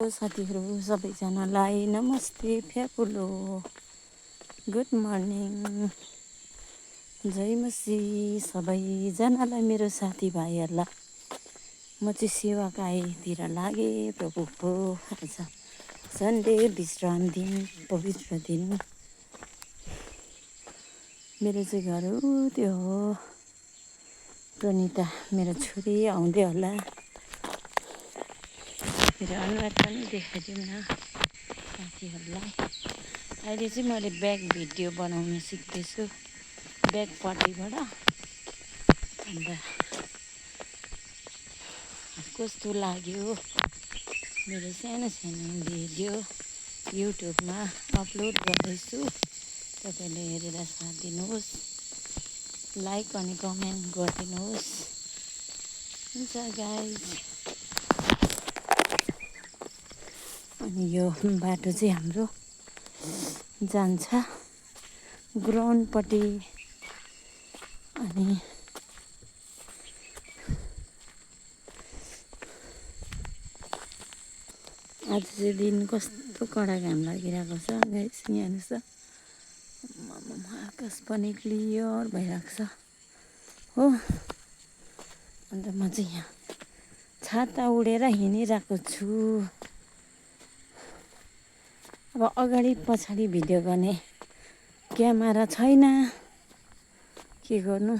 साथीहरू सबैजनालाई नमस्ते फ्यापुलो गुड मर्निङ जय मसी सबैजनालाई मेरो साथीभाइहरूलाई म चाहिँ सेवाकाईतिर लागेँ प्रभुको आज सन्डे विश्राम दिन पवित्र दिन मेरो चाहिँ घर त्यो हो प्रणिता मेरो छोरी आउँदै होला मेरो अनुहार पनि देखाइदिउँ न साथीहरूलाई अहिले चाहिँ मैले ब्याक भिडियो बनाउन सिक्दैछु ब्याकपट्टिबाट अन्त कस्तो लाग्यो मेरो सानो सानो भिडियो युट्युबमा अपलोड गर्दैछु तपाईँले हेरेर साथ दिनुहोस् लाइक अनि कमेन्ट गरिदिनुहोस् हुन्छ गाइज अनि यो बाटो चाहिँ हाम्रो जान्छ ग्राउन्डपट्टि अनि आज चाहिँ दिन कस्तो कडा घाम लागिरहेको छ गाइस यहाँ हेर्नुहोस् त आकाश पनि क्लियर भइरहेको छ हो अन्त म चाहिँ यहाँ छाता उडेर हिँडिरहेको छु अब अगाडि पछाडि भिडियो गर्ने क्यामेरा छैन के गर्नु